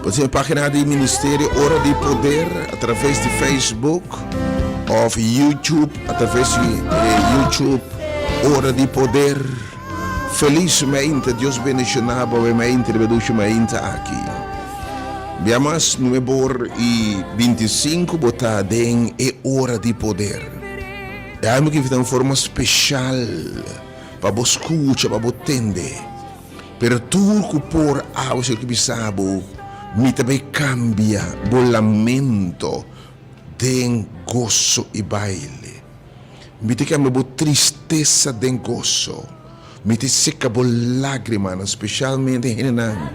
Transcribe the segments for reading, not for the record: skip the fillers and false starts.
Bo tin e página di Ministerio Ora di Poder a traves di Facebook of YouTube a traves di YouTube Ora di Poder. Felismente Dios bendiciona bo e mente riba dushi mainta aki. Bia mas nuebor y 25 bo ta den e Ora di Poder. E alma ki ta un forma special pa bo scucha, pa bo tende. Pero tur ku por awe Señor ke bisa bo, Mi ta bai kambia bo lamento den goso i baile. Mi ta kambia bo tristesa den goso. Mi ta seka bo lágrimanan, spesialmente hendenan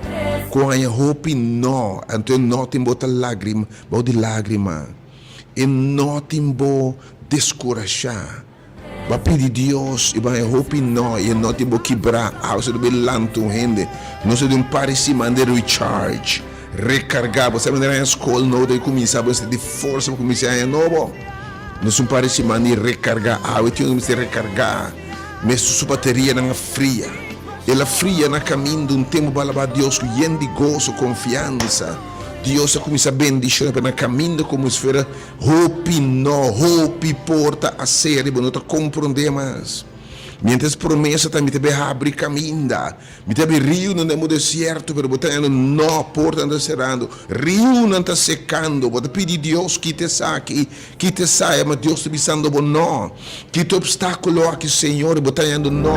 ku haña hopi nò, anto e nò tin bo ta lágrima, bou di lágrima. E nò tin bo deskurashá. Bo a pidi Dios i bo haña hopi no i e no tin bo kibrá. Awe ta bin lanta un hende. Nos ta di un par di siman di recharge, rekargá. Bo sa manera haña skol nobo ta kuminsá, bo mester di forsa pa kuminsá aña nobo. Nos un par di siman di rekargá. Awe tin un mester rekargá. Mester su baterianan a fria. El a fria na kaminda un tempu bo a alabá Dios ku yen di goso, konfiansa. Dios a kuminsá bendishoná pero na kaminda komo si fuera Hopi no, hopi porta a sera i bo no ta komprondé mas. Miéntras promesa ta mi ta bai habri kaminda, mi ta habri riunan den bo desierto, pero bo ta hañando no, portanan ta serando, riunan ta sekando, bo ta pidi Dios kita esaki, kita esaya, ma Dios ta bisando bo no, kita e opstákulo aki Señor, i bo ta hañando no.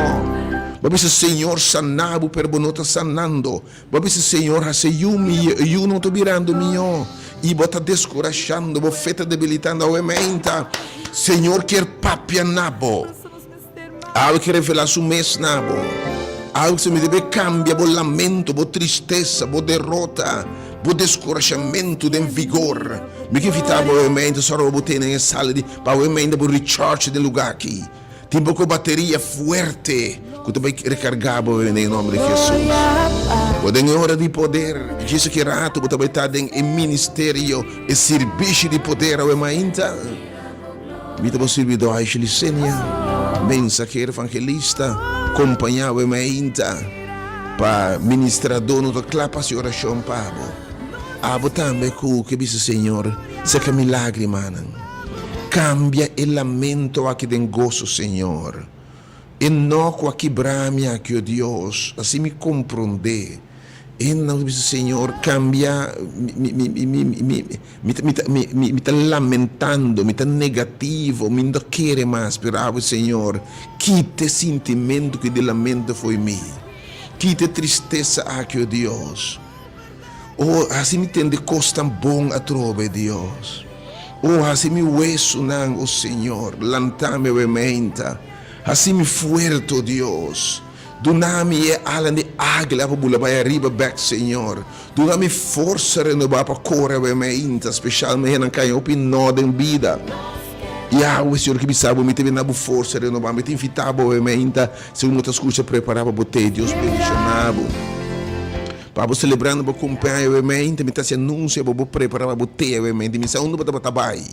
Bo a bisa Señor sana bo, pero bo no ta sanando. Bo a bisa, Señor, hasi e yu mi, e yu no ta birando mihó, i bo ta deskurashando, bo fe ta debilitando. Awe meinta, Señor kier papia na bo. Awe kier revelá Su mes na bo. Awe kier mi debe kambia bo lamento, bo tristesa, bo derota, bo deskurashamentu den vigor. Mi ke invitá bo awe meinta, sòru bo tene e sala di, pa awe meinta bo recharge den lugá aki. Tin poko bateria fuerte ku ta bai rekargá bo den e nòmber di Hesus. Bo den e ora di poder, djis aki ratu bo ta bai ta den e ministerio, e sirbishi di poder awe mainta. Mi ta bo sirbidó Aisha Licenia, mensahero evangelista, kompañá awe mainta pa ministradó no ta kla pa hasi orashon pa bo. Abo tambe ku ke bisa Señor, seka mi lágrimanan. Cambia e lamento aki den goso, Señor. E no cu a kibra mi aki, o Dios, haci mi comprende. E no bisa, Señor, cambia mi, mi, mi, mi, mi, mi, mi, ta, mi, mi, mi ta lamentando, mi ta negativo, mi no ta kere mas, pero awe, Señor, kita e sintimento aki di lamento fo'i mi. Kita e tristesa aki, o Dios. O, hasi mi tende kosnan bon atrobe, Dios. O, hasi mi wesunan, o Señor, lanta mi awe meinta. Hasi mi fuerte, o Dios. Duna mi e alan di águila pa bula bai ariba bèk, Señor. Duna mi forsa renobá pa kore awe meinta, speshalmente hennan kaña hopi nò den bida. Yahweh, Señor, ki bisa bo, mi ta bini na bo forsa renobá. Mi ta invitá bo awe meinta, segun bo ta skucha, prepará pa bo te. Dios bendishoná bo. Pa bo selebrando bo kumpleaño awemente, mi ta hasi anuncio pa bo prepara pa bo te awemente. Mi sa unda bo tabata bai.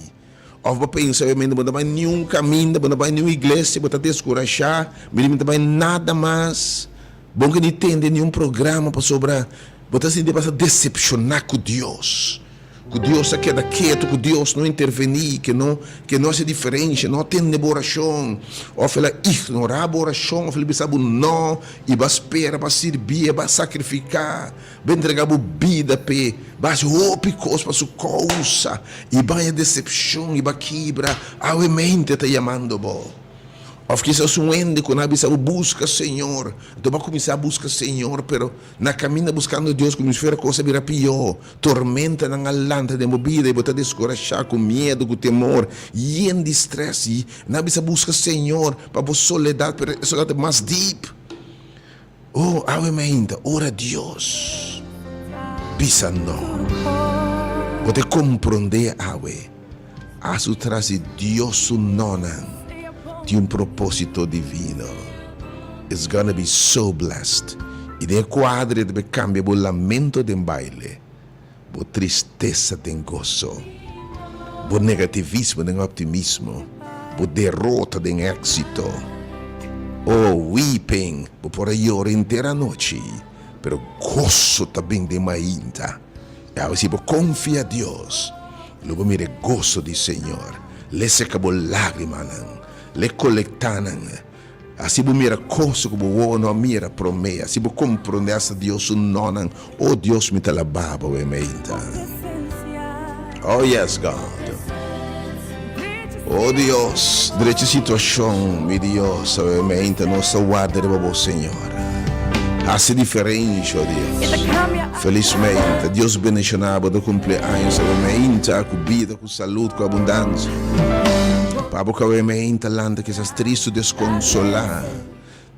Of bo pensa awemente bo no ta bai niun kaminda, bo no ta bai niun iglesia, bo ta deskurashá, mi di mi ta bai nada mas. Bo no ke ni tende niun programa pasobra bo ta sinti basta desepshoná ku Dios. Ku Dios a keda ketu, ku Dios no intervení, ke no ke no hasi diferensha, no atende bo orashon, òf el a ignorá bo orashon, òf el a bisa bo nò, i bo a spera, bo a sirbié, bo a sakrifiká, bo a entregá bo bida p'e, bo a hasi hopi kos pa su kousa, i bo a haña desepshon, i bo a kibra, awe mente ta yamando bo. Òf kisas un hende ku nan a bisa bo buska Señor, anto bo a kuminsá buska Señor, pero na kaminda buskando Dios kuminsá fuera kos a bira pió, tormentanan a lanta den bo bida i bo ta deskurashá ku miedu, ku temor, yen di strès. I nan a bisa buska Señor pa bo soledat, pero e soledat ta mas dip. Oh, awe mainta, ora Dios bisa no, bo ta komprondé awe, asu tras di Dios su nonan tin un propósito divino. It's gonna be so blessed. I den e kuadro e ta bay kambia bo lamento den baile. Bo tristesa den goso, bo negativismo den optimismo, bo derota den éxito. Oh, weeping, bo por a yora henter anochi, pero goso ta bin den mainta. I awe si bo konfia Dios, lo bo mira e goso di Señor. L'e seka bo lágrimanan, l'e kolektá nan. Asi bo mira kos ku bo wowo no a mira promé, asi bo komprondé asta Dios su nònan. O Dios, mi ta labá bo e meinta. Oh yes, God. O Dios, drecha situashon, mi Dios, awe meinta nos ta warda riba bo, Señor. Hasi diferensha, o Dios. Felis meinta. Dios bendishoná bo ta kumpli años awe meinta ku bida, ku salud, ku abundansia. Pa bo ku awe meinta lanta kisas tristu, deskonsolá.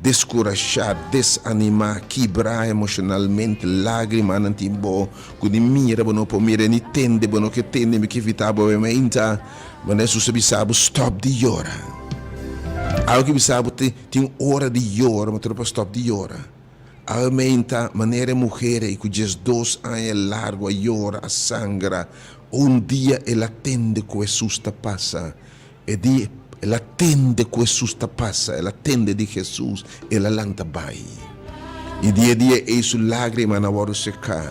Deskurashá, desanimá, kibrá emoshonalmente, lágrimanan tin bo ku ni mira bo no por mira, ni tende bo no ke tende, mi ke evitá bo awe mainta. Manera Hesus a bisa bo, stòp di yora. Awe ke bisa bo tin ora di yora, ma tur pa stòp di yora. Awe mainta, manera e muher ei ku diesdos aña largu a yora, a sangra, un dia el a tende ku Hesus ta pasa. E di, El a tende ku Hesus ta pasa, el a tende di Hesus, el a lanta bai. I di e dia ei su lágrimanan a wòrdu seká.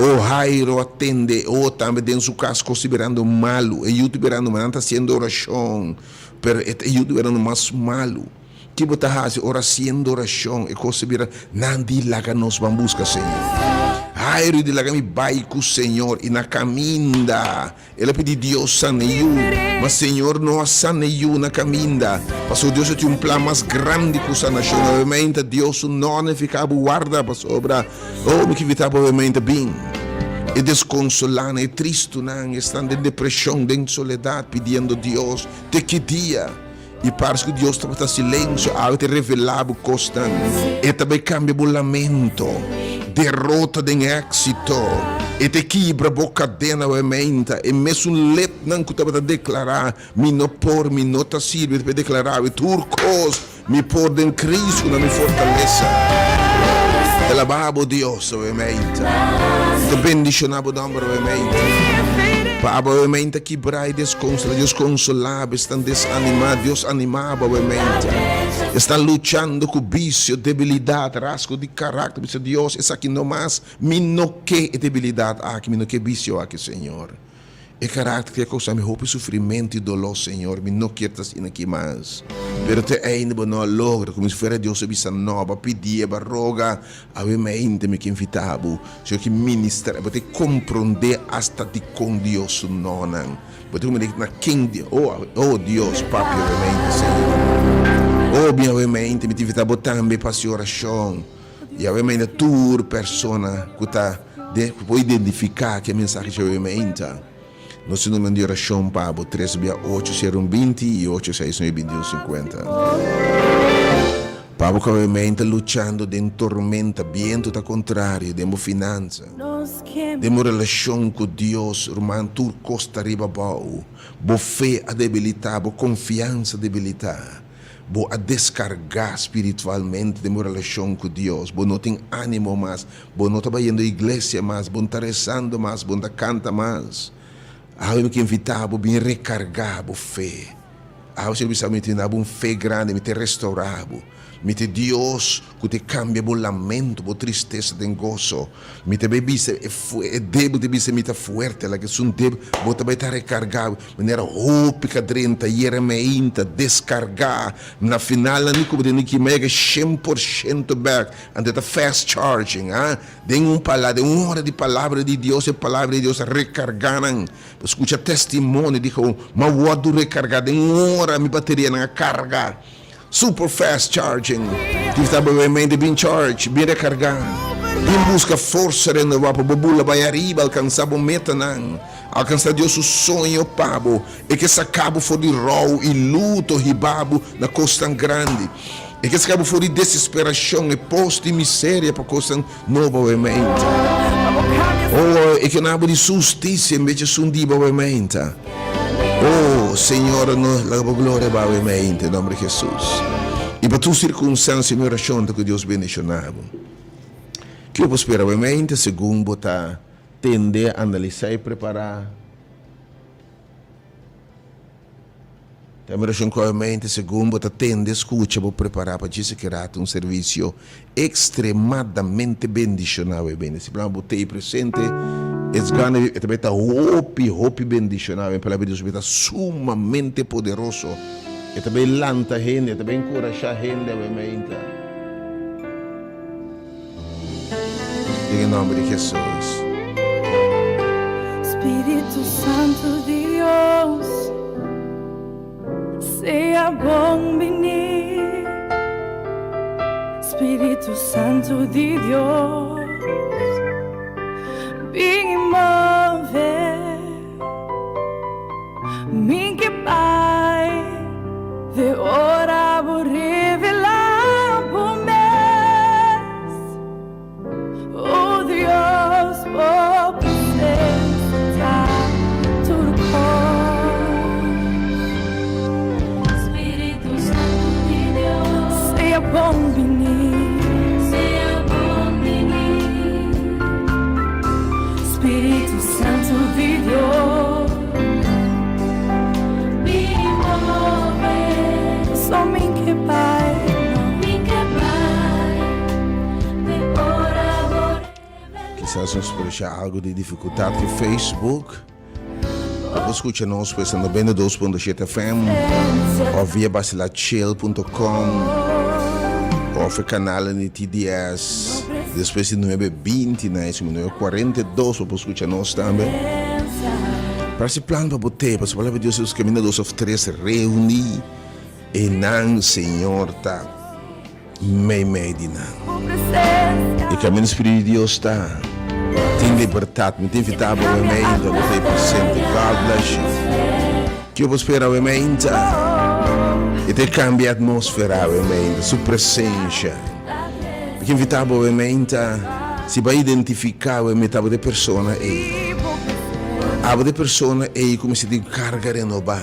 O Jairo a tende, o tambe den su kas kos ta birando malu, e yu ta birando malu, nan ta hasiendo orashon, pero e yu ta birando mas malu. Ki bo ta hasi ora hasiendo orashon e kos ta bira, nan di laga nos ban buska Señor. Jairo di laga mi bai ku Señor i na kaminda. El a pidi Dios sana e yu, ma Señor no a sana e yu na kaminda, pasobra Dios a tin un plan mas grandi ku sanashon. Awemente Dios su no a nifiká bo warda, pasobra, oh, mi ke invitá bo awemente bin. E deskonsolánan, e tristunan, esnan den depreshon, den soledat, pidiendo Dios, te ki dia? I parse ku Dios tabata silensio, awe ta revelá bo kosnan. E ta bai kambia bo lamento, derota den éksito. E ta kibra bo kadena awe-meinta. E mesun lepnan ku tabata deklará, Mi no por, mi no ta sirbi, e ta bai deklará awe, Tur kos mi por den Kristu ku na mi fortalesa. Ta alabá bo Dios awe-meinta. Mi ta bendishoná bo nòmber awe-meinta. Pa abo awe-meinta kibrá i deskonsolá, Dios konsolá bo. Esnan desanimá, Dios animá bo awe mente. Esnan luchando ku bisio, debilidat, rasgo di karakter, bisa, Dios, esaki no mas, mi no ke e debilidat aki, mi no ke e bisio aki, Señor. E karakter ki a kousa mi hopi sufrimentu i doló, Señor, mi no kier ta asina aki mas. Pero te ainda bo no a logra, komo si fuera Dios a bisa no, bo a pidié, bo a roga, awe mente mi ke invitá bo, Señor, ki ministrá, bo ta komprondé asta dikon Dios su nonan. Bo tin ku mira na ken di oh oh Dios papia obviamente Señor. Oh mi obviamente mi ta invita bo tambe pa hasi orashon y obviamente tur persona ku ta den ku por identifica ku e mensahe dje obviamente nos tin numero di orashon pa bo tres bia ocho sero un binti y ocho seis nuebe binti un sinkuenta. Pa bo ku obviamente luchando den tormenta bientu ta kontrario den bo finansa. Den bo relashon ku Dios, ruman, tur kos ta riba bou. Bo fe a debilitá, bo konfiansa a debilitá. Bo a deskargá spiritualmente den bo relashon ku Dios. Bo no tin ánimo mas, bo no ta bayendo iglesia mas, bo no ta resando mas, bo no ta kanta mas. Awe mi ke invitá bo bin rekargá bo fe. Awe Señor bisa mi tin dabo un fe grandi, mi te restaurá bo. Mi ta e Dios ku te kambia bo lamento, bo tristesa den goso. Mi ta bai bisa e e débil ta bisa mi ta fuerte, laga esun débil, bo ta bai ta rekargá manera hopi ka drenta yera meinta, deskargá. Na final nan di ku bo tene ki mega 100% bèk, anto e ta fast charging, ah. Den un pala, den un ora di palabra di Dios, e palabra di Dios a rekargá nan. Bo skucha testimonio di ku m'a wòrdu rekargá den un ora mi baterianan a karga. Super fast charging. Tin ta bebe mente bin charge, bin recarga. Bin busca forsa renova pa bo bula bai ariba, alcansa bo metanan. Alcansa Dios su soño pa bo. E ke saca bo for di rou y luto hiba bo na cosnan grandi. E ke saca bo for di desesperacion e pos di miseria pa cosnan nobo awe mente. Oh, e ke na bo di su husticia en bes di esun di bo awe mente. Oh, Señor, no laga bo gloria baha mi mente, den nomber di Jesus. I pa tur sirkunstansia mi orashon ta ku Dios bendishoná bo. Kiko bo spera bo mente segun bo ta tende, analisá i prepará? Ta mi orashon ku awe mente segun bo ta tende, skucha, bo prepará pa djis aki rato un servisio ekstremadamente bendishoná awe bende. Si plan bo t'ei presente. It's gonna be, e ta bay ta hopi, hopi bendiciona. E palabra di Dios bay ta sumamente poderoso. E ta bay lanta hende, e ta bay encurasha hende awe mainta. Den e nomber di Jesus. Spiritu Santu di Dios, sea bon bini. Spiritu Santu di Dios, bin i move. Mi ke bai de ora bo revelá bo mes. O Dios, bo presensia ta tur kos. Spiritu Santu di Dios. Sea bon bini. Sea bon bini. Spiritu Santu di Dios. Bin move. So mi ke bai no. Mi ke bai te ora bo revelá. Kisas nos por esha algo di dificultad cu Facebook. Bo por scucha nos pues na 92.7 FM of via bacilachill.com of e canal di TDS despues di 9:20 na e 9:42 bo por scucha nos tambe. Para si plan pa bo te, pasobra palabra di Dios es caminda dos of tres reuni e nan Señor ta. Meimei di nan. E kaminda Spiritu di Dios ta. Tin libertat. Mi ta invitá bo awe-meinta bo ta ei presente. God bless you. Kiko bo spera awe-meinta? E ta kambia e atmósfera awe-meinta. Su presensha. Mi ke invitá bo awe-meinta, si bo a identifiká awe-meinta abo ta e persona ei. Abo ta e persona ei ku mester tin karga renobá.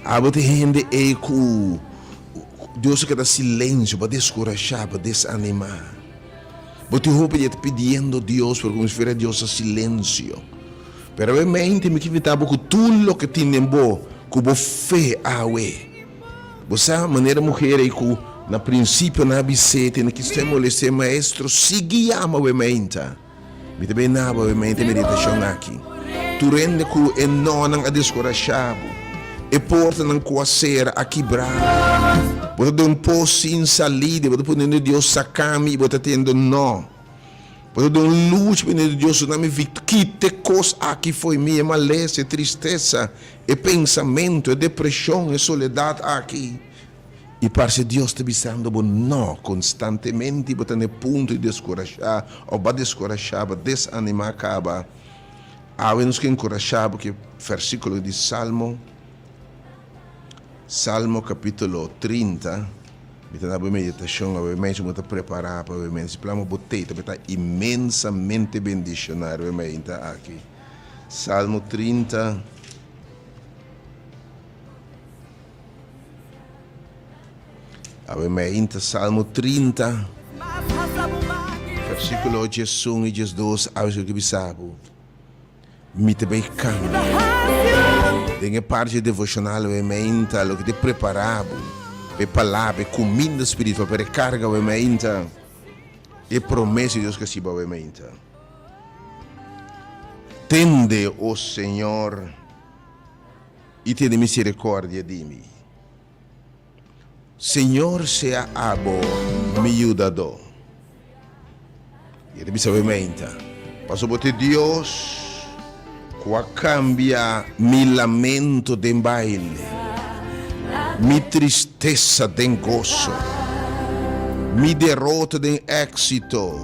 Abo ta e hende ei ku. Dios a keda silensio pa deskurashá, pa desanimá. Bo tin hopi di e ta pidiendo Dios, pero komo si fuera Dios ta silensio. Pero awe mente mi ke invitá bo ku tur loke tin den bo, ku bo fe awe. Bo sa manera muher ei ku na prinsipio nan a bis'é, tene ki stè molestiá e maestro, sigui yama awe meinta. Mi ta bay naba awe mente meditacion aki. Tur hende cu e nonan a descorasha bo, e portanan cu a cera a kibra. Bo ta den un pos sin salida, bo ta poniendo Dios saca mi y bo ta tendo no. Bo ta den un lucha poniendo Dios duna mi victoria. Kita e cos aki fo'i mi, e malesa, e tristesa, e pensamento, e depresion, e soledad aki. I parse Dios ta bisando bo no konstantemente i bo ta na e punto di deskurashá òf bo a deskurashá, bo a desanimá kaba. Awe nos ke enkurashá bo ku e vèrsikulo di Salmo, Salmo kapítulo 30. Mi ta na bo meditashon awe mei, bo ta prepará pa awe mei. Si plama bo tei ta ta inmensamente bendishoná riba e meinta aki. Salmo 30. Awe meinta Salmo 30, versículo 11 i 12, awe su ke bisa bo, Mi ta bai kambia. Den e parti di devoshonal awe meinta, loke ta prepará bo pa e palabra, e kuminda spiritual, pa e rekarga awe meinta, e promesa di Dios ke hasi bo awe meinta. Tende, o Señor. I tene misericordia di mi. Señor sea abo mi yudadó. I e ta bisa bo meinta, Pasobra bo ta e Dios ku a kambia mi lamento den baile, mi tristesa den goso, mi derota den éksito,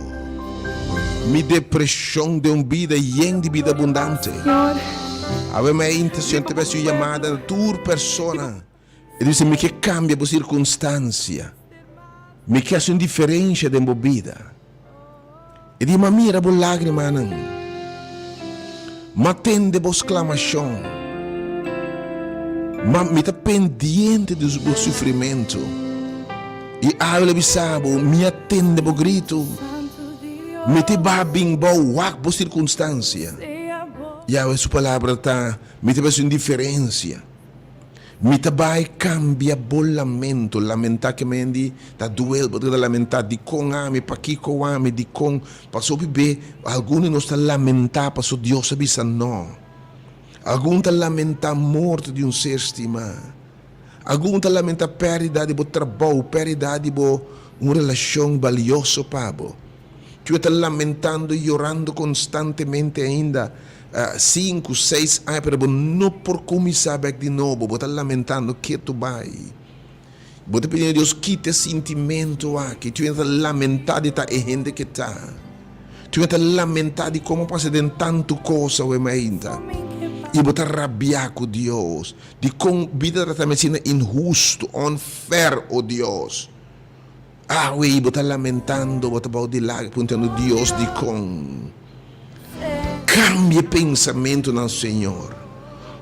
mi depreshon den un bida yen di bida abundante. Awe mi intencion ta bes un yamada na tur persona. E dice, mi ke cambia bo circunstancia. Mi ke haci un diferencia den bo bida. E di, ma mira bo lagrimanan. Ma tende bo sclamacion. Ma mi ta pendiente di bo sufrimento. I awe lo bisa bo, mi a tende bo grito. Mi te ba bin bou wak bo circunstancia. Yahweh su palabra ta, Mi ta basi un diferencia. Mi ta bai kambia bo lamento. Lamentá ke men di ta duel, bo ta keda lamentá dikon ami, pakiko ami, dikon. Pasobra hopi be algun di nos ta lamentá pasobra Dios a bisa no. Algun ta lamentá morto di un ser stimá. Algun ta lamentá pèrdida di bo trabou, pèrdida di bo un relashon balioso pa bo. Cu e ta lamentando y yorando constantemente ainda cinco, seis aña pero bo no por cuminsa bek di nobo, bo ta lamentando ketu bay. Bo ta pidiendo Dios kita e sintimento aki, cu e ta lamenta di ta e hende ke ta, cu e ta lamenta di como pasa den tanto cos awe mainta y bo ta rabia cu Dios, dicon bida ta trata mi asina inhusto, unfair, oh Dios. Awe bo ta lamentando, bo ta bou di laga puntando Dios dikon. Kambia e pensamentunan Señor.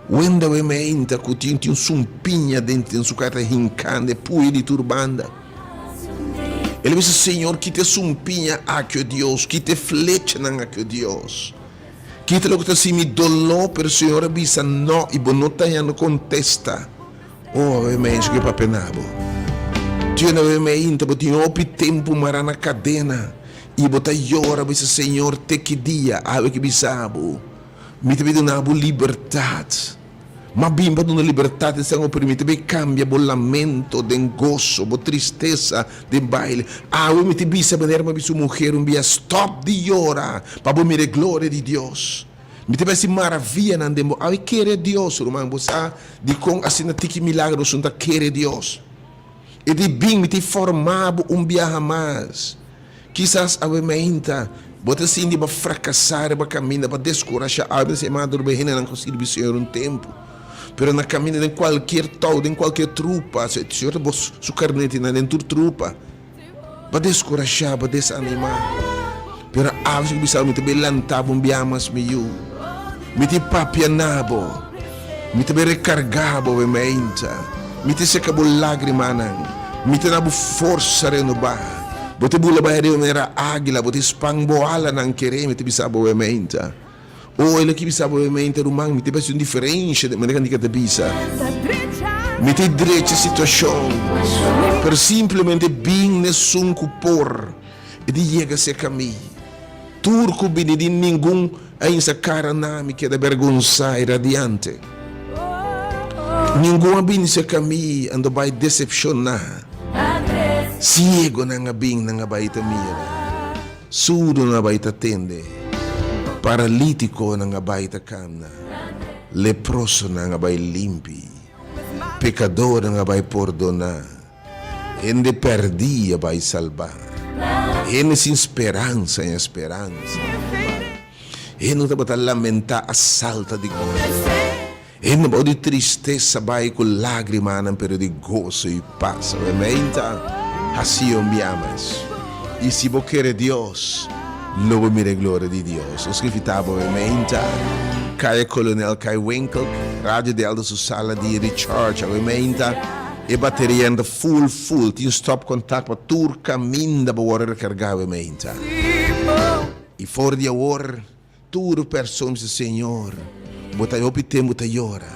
Wenda we meinta ku tin tin un sumpiña den den su kara ta hinkando e puya di tur banda. El a bisa Señor kita e sumpiña aki o Dios, kita e flechanan aki o Dios. Kita loke ta hasi mi doló, pero Señor a bisa no i bo no ta hañando kontesta. Oh, awe mei esaki papia na bo. Tio awe mei inta bo tin hopi tempu mara na kadena i bo ta yora bisa Señor te ki dia awe ki bisa bo mi ta bin duna bo libertat. Ma bin pa duna libertat esnan oprimi mi ta bin kambia bo lamento den goso bo tristesa den baile. Awe mi ta bisa manera mi a bisa un muher un bia stop di yora pa bo mira e gloria di Dios. Mi ta bai hasi maravianan den bo. Awe kere Dios, ruman. Bo sa dikon asina tiki milagro nos no ta kere Dios? E di bin, mi ta forma bo un biaha mas. Kisas awe mainta bo ta sinti bo a frakasá riba kaminda, bo a deskurashá. Awe mi ta siña maduro bo hendenan ku sirbi Señor un tempu. Pero na kaminda den kualkier tou, den kualkier trupa, Señor ta bo su karnetinan den tur trupa. Bo a deskurashá, bo a desanimá. Pero awe si ku bisa bo, mi ta bai lantá bo un bia mas, mi yu. Mi ta papia na bo. Mi ta bai rekargá bo awe mainta. Mi ta seka bo lágrimanan. Mi ta na bo forsa renobá. Bo ta bula bai ariba manera águila, bo ta span bo alanan keré, mi ta bisa bo awe mainta. O el a kibisa bo mente, ruman, mi ta hasi un diferensha den manera ku ta bisa. Mi ta drecha situashon, pero simplemente bin n'esun ku por e di yega serka mi. Tur ku bini di ningun a hinsa kara na mi keda bergonsá i radiante. Ningun a bini serka mi anto bai desepshoná. Siegonan a bin, nan a bai ta mira. Surdonan a bai ta tende, paralítikonan a bai ta kamna, leprosonan a bai limpi, pekadornan a bai pordoná, hende pèrdí a bai salbá, hende sin speransa haña speransa, hende ku tabata lamentá a salta di goso. Hende bou di tristesa bai ku lágrimanan pero di goso i pas. Awe meinta hasi un bia mas. I si bo kere Dios, lo bo mira e gloria di Dios. Nos invitá bo awe meinta Kaya Kolonel Kai Winkel, Radio Delta su sala di recharge. Awe meinta e baterianan ta full full. Tin stop contact pa tur kaminda bo wòrdu rekargá awe meinta. I for di awor. Tur persoon bisa, Señor, bo ta hopi tempu ta yora,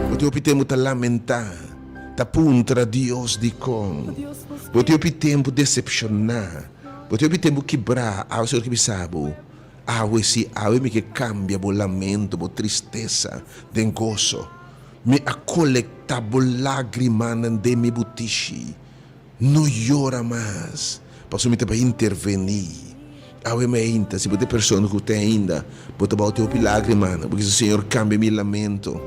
bo tin hopi tempu ta lamentá, ta puntra Dios dikon, bo tin hopi tempu desepshoná, bo tin hopi tempu kibrá. Awe Señor ke bisa bo, Awe si, awe mi ke kambia bo lamento, bo tristesa den goso. Mi a kolektá bo lágrimanan den mi butishi. No yora mas, pasobra mi ta bai intervení. Awe mainta, si bo ta e persona ku te ainda, bo ta bou te hopi lágrimanan, bo kisa, Señor, kambia mi lamento.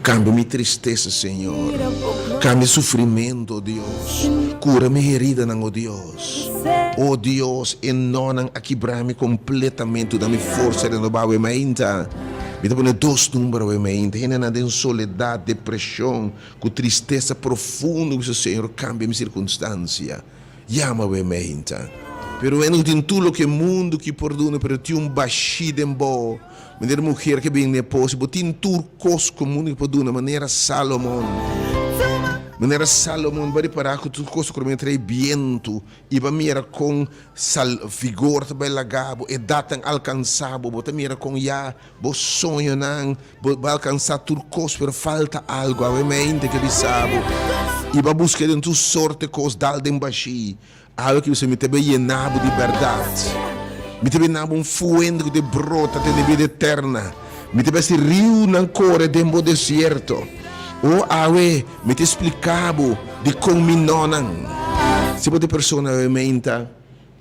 Kambia mi tristesa, Señor. Kambia sufrimentu, o Dios. Kura mi heridanan, o Dios. O Dios, e nonan a kibra mi kompletamente. Duna mi forsa renobá awe mainta. Mi ta pone dos number awe mainta. Hendenan den soledat, depreshon, Ku tristesa profundo bisa, Señor, kambia mi sirkunstansia. Yama bo e meinta. Pero wende ku tin tur loke mundu ki por duna, pero tin un bashí den bo, manera muher ke bin n'e pos, bo tin tur kos ku mundu ki por duna, manera Salomon. Manera Salomon bo a ripará ku tur kos ku ta trae bientu i bo a mira kon sal vigor ta bai laga bo, edatnan alkansá bo, bo ta mira kon ya bo soñonan, bo a alkansá tur kos pero falta algu. Awe mente ke bisa bo i bo a buska den tur sorte kos dal den bashí. Awe ke bisa mi ta bai yena bo di bèrdat. Mi ta bai na bo un fuente ku ta brota te den bida eterna. Mi ta bai hasi riunan kore den bo desierto. O awe mi ta splika bo dikon mi nonan. Si bo ta e persona awe meinta,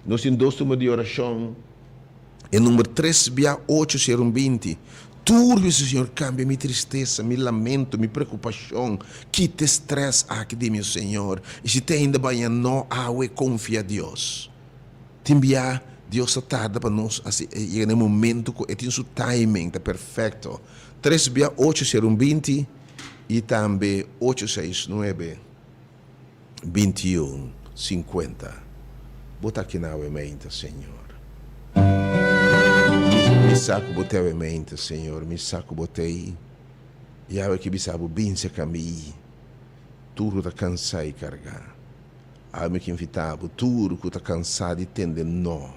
nos tin dos number di orashon. E number tres bia ocho sero un binti. Tur bisa Señor kambia mi tristesa, mi lamento, mi preokupashon, kita e strès aki di mi, o Señor. I si te ainda baña no awe konfia Dios. Tin bia Dios ta tarda pa nos hasi yega na e momento ku e tin su timing ta perfekto. Tres bia ocho sero un binti i tambe ocho seis nuebe 21, 50. Bo ta kina awe meinta, Señor. Mi sa ku bo te awe meinta, Señor. Mi sa ku bo t'ei. I awe ke bisa bo bin serka mi, tur ku ta kansá i kargá. Awe mi ke invitá bo, tur ku ta kansá di tende no,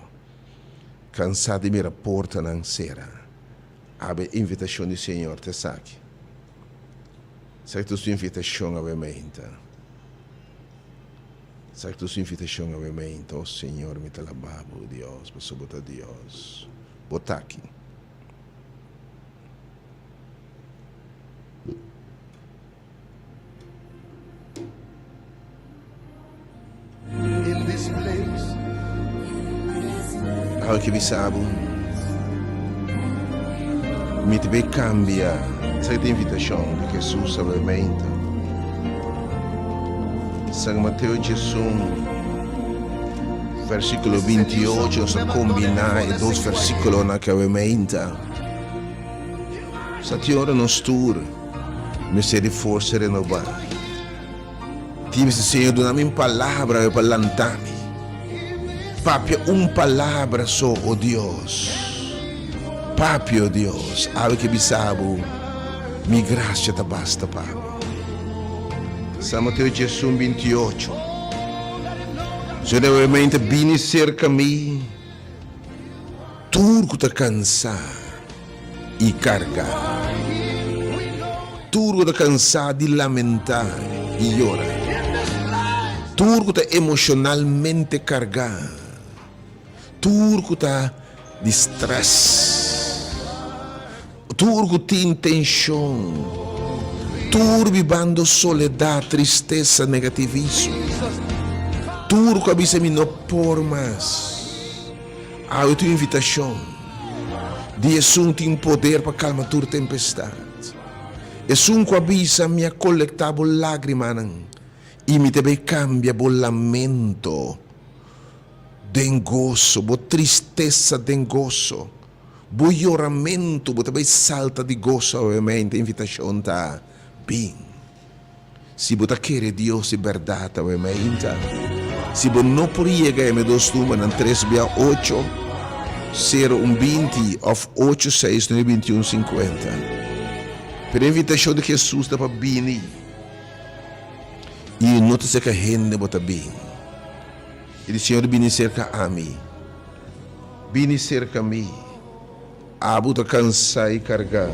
kansá di mira portanan sera. Awe invitashon di Señor ta esaki. Esaki ta su invitashon awe meinta. Esaki ta su invitashon awe meinta. O Señor, mi ta laba bo, Dios, pasobra bo ta Dios. Bo ta aki. In this place. Awe ke bisa bo, mi ta bay cambia. Esaki ta invitacion di Jesus awe meinta. San Mateo 11, versiculo 28, nos a combina e dos versiculonan aki awe meinta. Sa tin ora nos tur mester di forsa renobá. Tin bisa, Señor, duna mi un palabra awe pa lanta mi. Papia un palabra so, o Dios. Papia, o Dios, awe ke bisa bo, mi gracia ta basta pa bo. San Mateo 11, 28. Señor, awe mente bini serka mi. Tur ku ta kansá i kargá. Tur ku ta kansá di lamentá i yora. Tur ku ta emoshonalmente kargá. Tur ku ta di strès. Tur ku tin tenshon. Tur bibando soledat, tristesa, negativismo. Tur ku a bisa mi no por mas. Awe tu invitashon di esun tin poder pa kalma tur tempestat. Esun ku a bisa mi a kolektá bo lágrimanan i mi ta bai kambia bo lamento den goso, bo tristesa den goso, bo yoramentu bo ta bai salta di goso awe mente. Invitashon ta bin. Si bo ta kere Dios di bèrdat awe mainta, si bo no por yega e medos numbernan tres bia ocho, sero un 20 òf ocho seis nuebe 21 50. Pero e invitashon di Hesus ta pa bini i no ta serka hende bo ta bin. E di Señor bini serka ami, bini serka mi. Abo ta kansá i kargá,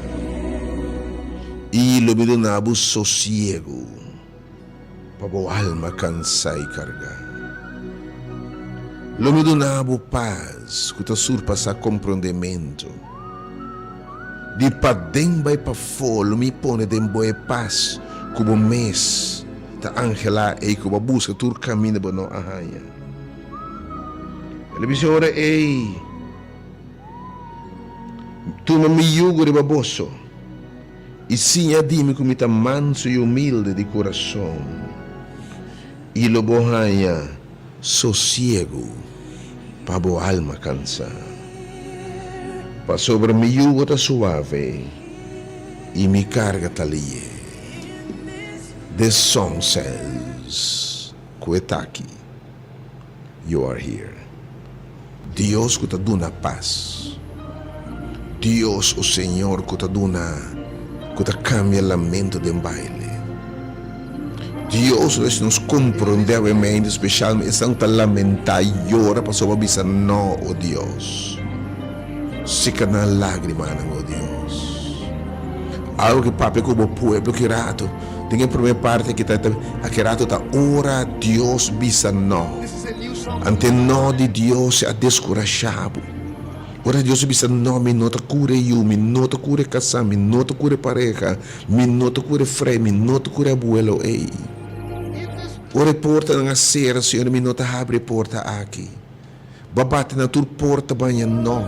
i lo mi duna bo sosiegu pa bo alma kansá i kargá. Lo mi duna bo pas ku ta surpasá komprondementu. Di paden bai pafó lo mi pone den bo e pas ku bo mes ta anhelá ei ku bo a buska tur kaminda bo no a haña. El a bisa ora ei. Tuma mi yugo riba boso i siña di mi ku mi ta mansu i humilde di kurason, i lo bo haña sosiegu pa bo alma kansá. Pasobra mi yugo ta suave i mi karga ta lihe. This song says ku e taki. You are here. Dios ku ta duna pas. Dios, o Señor, ku ta duna, ku ta kambia lamento den baile. Dios lo hasi nos komprondé awe mente, spesialmente esnan ku ta lamentá i yora pasobra bo a bisa no, o Dios. Seka nan lágrimanan, o Dios. Algu ke papia ku bo pueblo ki rato den e promé parti aki ta aki rato ta ora Dios bisa no. Ante no di Dios a deskurashá bo. Ora Dios a bisa no, mi no ta kura e yu, mi no ta kura e kasá, mi no ta kura e pareha, mi no ta kura e frei, mi no ta kura e abuelo ei. Ora e portanan a sera, Señor, mi no ta habri e porta aki. Bo a bati na tur porta baña no.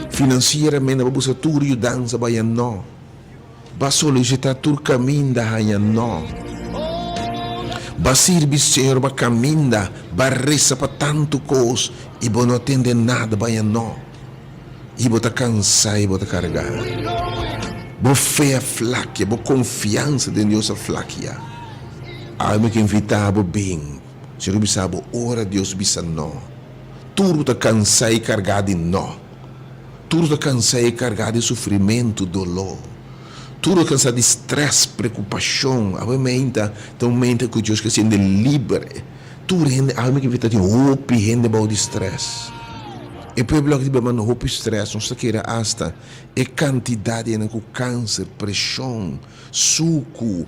Finansieramente bo a buska tur yudansa baña no. Bo a solisitá tur kaminda haña no. Bo a sirbi Señor bo a kaminda, bo a resa pa tantu kos i bo no a tende nada baña no. I bo ta kansá i bo ta kargá. Bo fe a flakia, bo konfiansa den Dios a flakia. Awe mi ke invitá bo bin. Señor bisa bo ora Dios bisa no. Tur bo ta cansá y cargá di no. Tur bo ta cansá y cargá di sufrimentu, doló. Tur bo ta cansá di stress, preocupacion. Awe meinta ta un meinta cu Dios ke hende liber. Tur hende, awe mi ke ta tin hopi hende bao di stress. E pueblo aki ta biba na hopi stress. Nos ta kere hasta e cantidad di hende cu cancer, presion, sucu.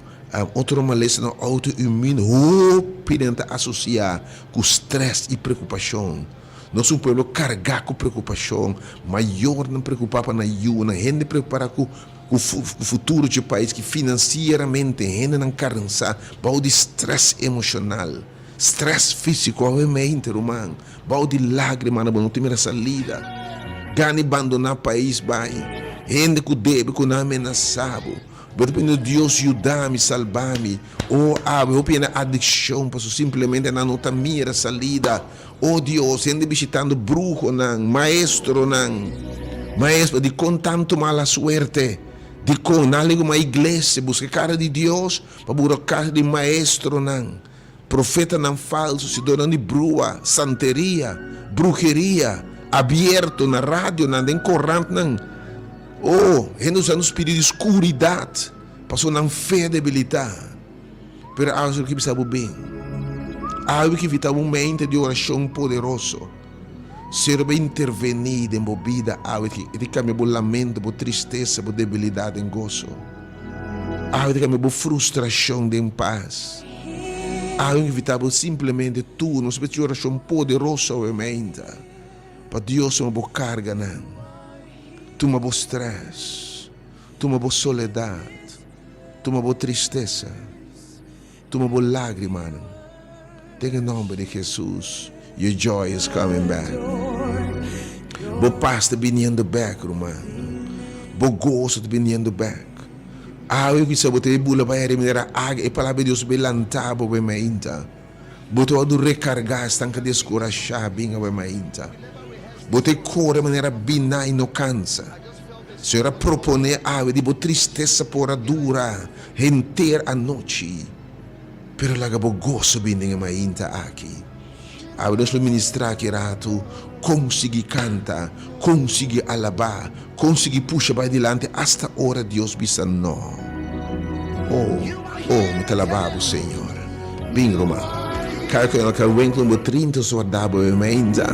Otro malesanan autoimmune hopi den ta asosiá ku strès i preokupashon. Nos un pueblo kargá ku preokupashon, mayornan preokupá pa nan yunan, hende preokupará ku ku futuro dje pais ki finansieramente hendenan kansá bou di strès emoshonal, strès físiko awemente ruman, bou di lágrimanan bo no tin mira salida, gana di bandoná pais bai, hende ku debe ku nan amenasá bo. Bo ta pidiendo Dios yuda mi, salba mi. Oh awe hopi hende adiccion paso simplemente nan no ta mira salida. Oh Dios, hende bishitando bruhonan, maestronan. Maestro, dikon tanto mala suerte? Dikon? Nan a legu iglesia buska e kara di Dios pa bura kasa di maestronan, profetanan falso, sidornan di brua, santeria, bruheria, abierto na radionan, den korantnan. Oh, hende usando spiritu di skuridat pasobra nan fe a debilitá. Pero awe Señor ke bisa bo bin. Awe ke invitá bo un mente di orashon poderoso. Señor bai intervení den bo bida awe e ta kambia bo lamento, bo tristesa, bo debilidat den goso. Awe ta kambia bo frustrashon den pas. Awe ke invitá bo simplemente tur nos mester orashon poderoso awe meinta pa Dios tuma bo karganan. Tuma bo stress, tuma bo soledad, tuma bo tristesa, tuma bo lagrimanan. Den e nomber di Jesus, your joy is coming back. Bo pas ta biniendo bek, ruman. Bo goso ta biniendo bek. Awe kisa bo ta e bula bai ariba manera aga e palabra di Dios bai lanta bo bai mainta. Bo ta wòrdu rekargá, esnan ka deskurashá, bin awe mainta. Bo ta e kore manera biná i no kansa. Señor a proponé awe di bo tristesa por a dura henter anochi, pero laga bo goso bin den e mainta aki. Awe nos lo ministrá aki ratu kon sigui kanta, kon sigui alabá, kon sigui pusha bai dilanti asta ora Dios bisa no. Oh, oh, mi ta alabá bo, Señor. Bin, ruman. Kada ku el ka winkel bo 30 soldá bo e meinta.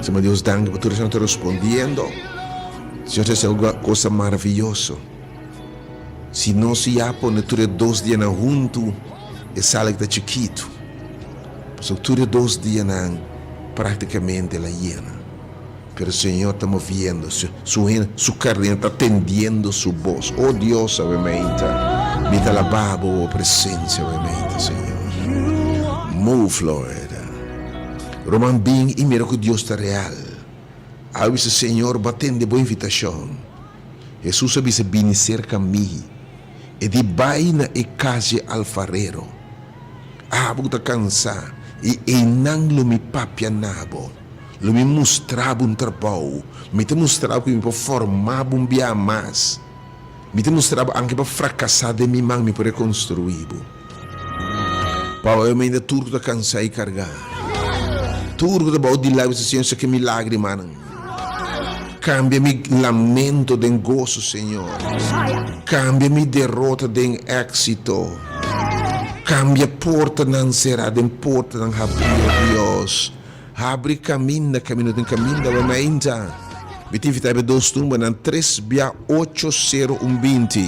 Sima Dios danki pa tur esnan ta respondiendo. Señor ta hasi algu cosa maraviyoso. Si nos ya pone tur e dos dianan huntu, e sala ta chikitu. Pasobra tur e dos dianan práktikamente el a yena. Pero Señor ta moviendo, su, su hende, su carnel ta tendiendo su bos. Oh Dios, awe meinta, mi ta alabá bo, bo presencia awe meinta, Señor. Move, Lord. Ruman, bin i mira ku Dios ta real. Awe bisa, Señor, bo a tende bo invitashon. Hesus a bisa, Bini serka mi. E di bai na e kas dje alfarero. Abo ku ta kansá, i einan lo mi papia na bo. Lo mi mustra bo un trabou. Mi ta mustra bo ku mi por forma bo un bia mas. Mi ta mustra bo anke bo frakasá den mi man mi por rekonstruí bo. Paoe mi ainda tur ku ta kansá i kargá. Tur ku ta bou di lágrima, Señor, saka mi lágrimanan. Kambia mi lamento den goso, Señor. Kambia mi derota den éksito. Kambia portanan será den portanan habrí, o Dios. Habri kaminda, kaminda den kaminda awe mainta. Mi ta invitá e dos numbernan, tres bia ocho sero un binti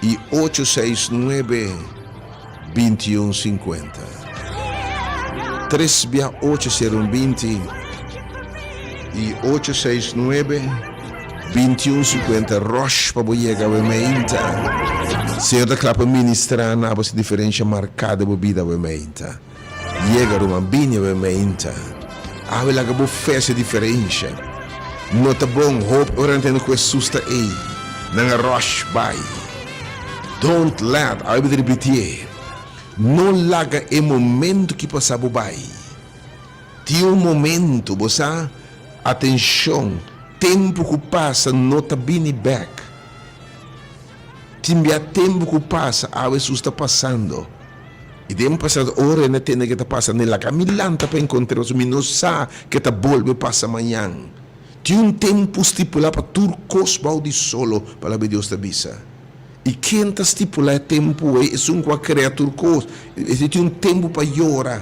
i ocho seis nuebe binti un sinkuenta. Tres bia ocho sero un binti i ocho seis nuebe binti un sinkuenta. Rush pa bo yega awe mainta. Señor ta kla pa ministrá na bo si diferensha marká den bo bida awe mainta. Yega ruman bini awe mainta. Awe laga bo fe hasi diferensha. No ta bon hopi ora nan tende ku Hesus ta ei, nan a rush bai. Don't let, awe mi ta ripitié, no laga e momento ki pasa bo bai. Tin un momento, bo sa, atenshon, tempu ku pasa no ta bini bek. Tin bia tempu ku pasa, awe Hesus ta pasando. I den pasado ora e na tende ke ta pasa ne laga mi lanta pa enkontr'é pasobra mi no sa ke ta bolbe pasa mañan. Tin un tempu stipulá pa tur kos bou di solo, Palabra di Dios ta bisa. I ken ta stipulá e tempu ei? Esun ku a krea tur kos. E tin un tempu pa yora,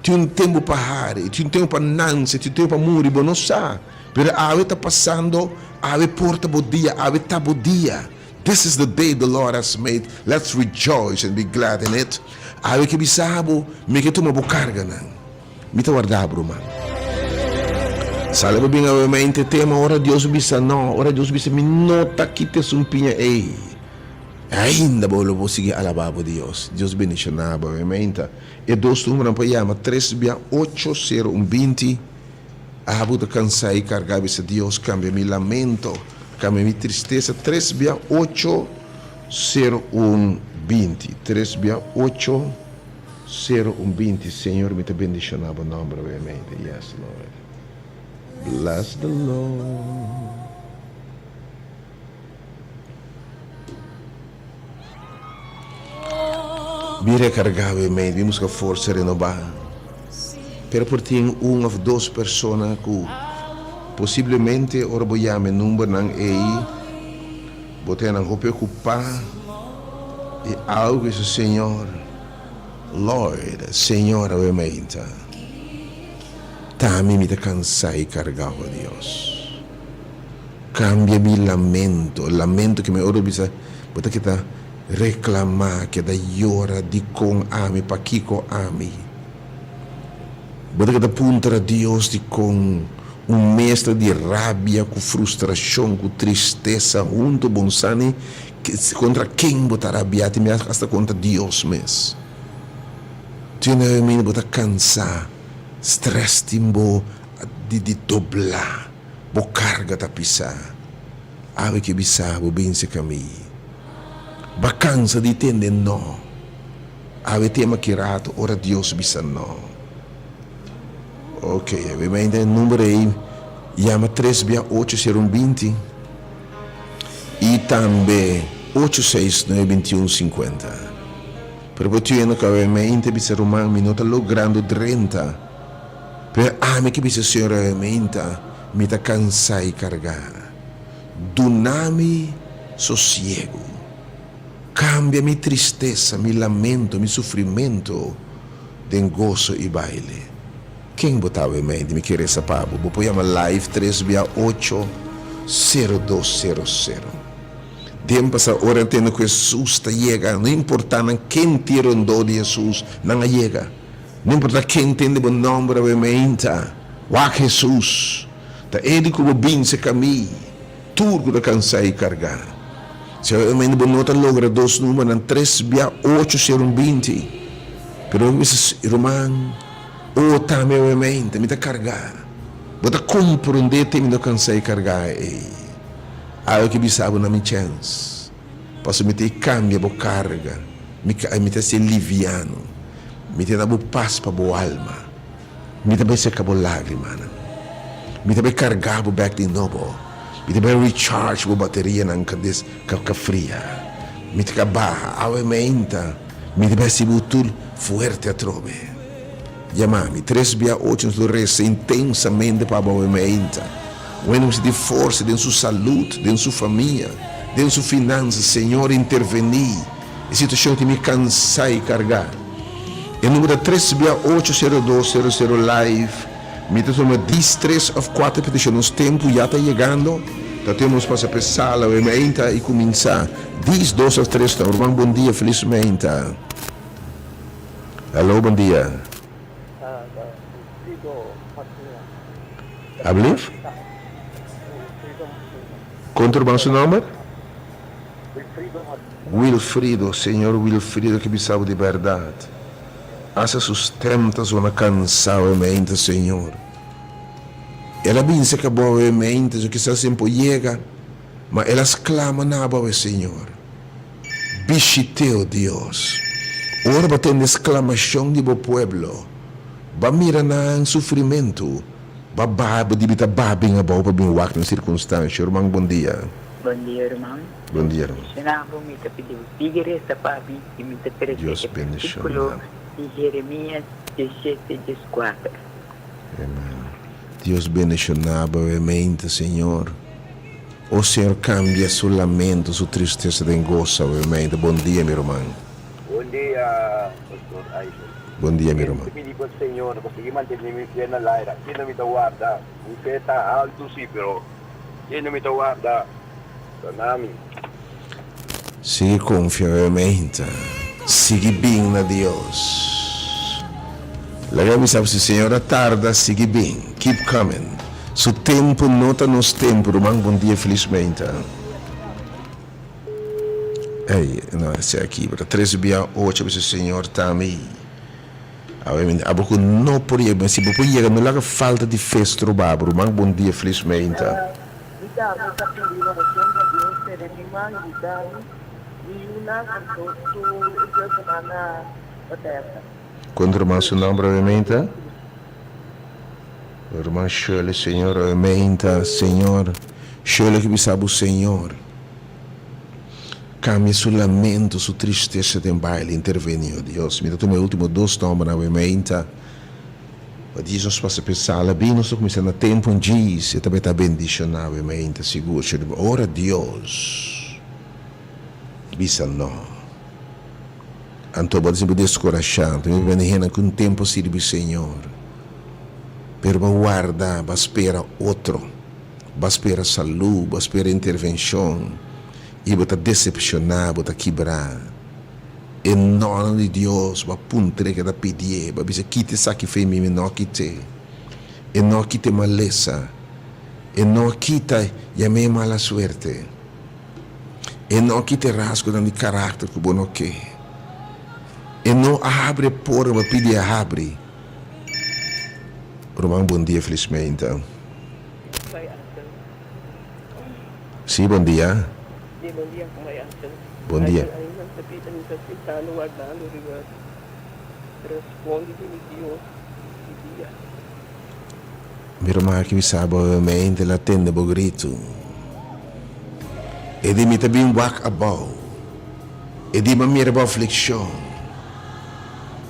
tin un tempu pa hari, tin un tempu pa nanse, tin un tempu pa muri, bo no sa. Pero awe ta pasando, awe por ta bo dia, awe ta bo dia. This is the day the Lord has made, let's rejoice and be glad in it. Awe ke bisa bo, mi ke tuma bo karganan. Mi ta warda bo, ruman. Sali bo bin awe mente tema ora Dios bisa no, ora Dios bisa mi no ta kita esun piña ei. Ainda bo lo por sigui alaba bo Dios. Dios bendiciona bo awe mente. E dos numbernan por yama tres bia ocho sero un binti. Abo ta cansá i cargá bisa Dios cambia mi lamento, cambia mi tristesa tres bia ocho sero un binti tres bia ocho sero un binti Señor mi ta bendiciona bo nomber obviamente yes Lord bless the Lord. Bin recarga bo mente, bin busca forsa renoba. Pero por tin un of dos persona cu posiblemente ora bo yama e numbernan ey, bo ta nan hopi ocupa y algo bisa Señor, Lord, Señor awe mainta, ta mi mi ta cansa y carga, oh Dios. Cambia mi lamento, lamento ke mi ora bisa bo ta keda reclama, keda yora dikon ami, pakiko ami. Bo ta keda puntra Dios dikon un mezcla di rabia ku frustracion ku tristesa hunto bon sa ni kontra ken bo ta rabia tin biaha hasta kontra Dios mes. Tin na bo ta cansa, stress tin bo di dobla. Bo karga ta pisá. Awe ke bisa bo binse kami. Ba kansa di tende no. Awe tema ki rato ora Dios bisa no. Ok, awe mainta e number ei yama tres bia ocho sero un binti i tambe ocho seis nuebe binti un sinkuenta. Pero bo tiene ku awe mainta bisa ruman mi no ta logrando drenta. Pero ami ke bisa Señor herramienta, mi ta cansá i cargá. Duna mi sosiego. Cambia mi tristesa, mi lamento, mi sufrimento den goso i baile. Ken bo ta awe mente? Mi ke resa pa bo. Bo por yama live tres bia ocho sero dos sero sero. Den pasa ora tende ku Hesus ta yega, no importa nan ken tin rondó di Hesus, nan a yega. No importa ken tende bo nomber awe meinta, wak Hesus, ta E di ku bo binse kami, tur ku ta kansa i karga. Si awe meinta bo no ta logra dos numbernan, tres bia ocho ser un binti. Pero bo bisa, Ruman, o tambe awe meinta, mi ta karga. Bo ta komprondé te mi no kansa i karga ei. Awe ke bisa bo na mi chèns. Pasobra mi ta e kambia bo karga, mi mi ta hasié liviano, mi ta da bo pas pa bo alma, mi ta bai seka bo lagrimanan, mi ta bai karga bo bek di nobo, mi ta bai recharge bo baterianan ka des ka ka fria, mi ta ka baha awe meinta, mi ta bai hasi bo tur fuerte atrobe. Yama mi tres bia ocho nos lo resa intensamente pa bo meinta. Un hende mester tin forsa den su salud, den su famia, den su finansa. Señor intervení. E situashon tin mi kansá i kargá. E number ta tres bia ocho sero dos sero sero live. Mi ta tuma dis, tres òf kuater petishon. Nos tempu ya ta yegando. Ta tempu nos pasa p'e sala awe meinta i kuminsá. Dis, dos òf tres ta. Ruman bon dia, felis meinta. Hallo, bon dia. Ablief? Kon ta ruman su nòmber? Wilfrido, Señor Wilfrido ke bisa bo di bèrdat. Asta su stèm ta zona kansá awe meinta, Señor. El a bin serka bo awe meinta, su kisas sin por yega, ma el a sklama na bo awe, Señor. Bishit'é, o Dios. Ora bo tende sklamashon di bo pueblo, bo a mira nan sufrimentu, bo a baha, bo dibi ta baha bin abou pa bin wak nan sirkunstansha. Ruman, bon dia. Bon dia ruman. Bon dia ruman. Bendiciona bo mi ta pidi bo sigui reza pa mi y mi ta trece Dios e bendiciona versiculo bo. di Jeremias 17 14. Amen. Dios bendiciona bo awemente Señor. O Señor cambia su lamento su tristeza den gozo awemente. Bon dia mi ruman. Bon dia Pastor Isaac. Bon dia mi Mi ruman. ta pidi pa Señor pa sigui mantene mi fe na laira. Kende mi ta warda? Mi fe ta alto si pero. Kende mi ta warda ta na mi. Sigui konfia obviamente. Sigui bin na Dios. Laga mi sa si Señor a tarda sigui bin. Keep coming. Su tempu no ta nos tempu ruman bon dia felismente. Ey no esei a kibra tres bia ocho bisa Señor ta mi. Awe mi abo ku no por yega, si bo por yega no laga falta di fe stroba bo ruman bon dia feliz meinta. Mi tambe ta pidi oracion pa Dios tene mi man yuda mi, mi yunan anto tur e pueblonan na Bethesda. Kon ruman su nomber awe meinta? Ruman Shirley Señor awe meinta Señor Shirley ki bisa bo Señor. Cambia su lamento, su tristesa den baile. Interveni, oh Dios. Mi ta tuma e ultimo dos nombernan awe meinta. Pa djis nos pasa p'e sala bin, nos ta cuminsa na tempo en djis. E ta bay ta bendiciona awe meinta, sigur. Ora Dios bisa no, anto bo ta sinti descorasha. Anto mi bende hende cu un tempo sirbi Señor, pero bo a warda, bo a spera otro. Bo a spera salú, bo a spera intervenshon, i bo ta desepshoná, bo ta kibrá. E nònan di Dios, bo a puntr'é ke ta pidié, bo a bisa, Kita esaki fo'i mi, mi no a kit'é. E no a kita e malesa, e no a kita yam'é mala suerte, e no a kita e rasgonan di karakter ku bo no ke, e no a habri e porta, bo a pidi e habri. Ruman, bon dia, felismente. Bai Axel. Sí, bon dia. Sí, bon dia, con bai Axel. Bon dia. Axel, ainda mi ta pida, mi ta sintando wardando riba responde di mi Dios di dia. Mi ruman aki bisa bo mente la tende bo gritu. E di mi ta bin wak abou. E di mi a mira bo aflikshon.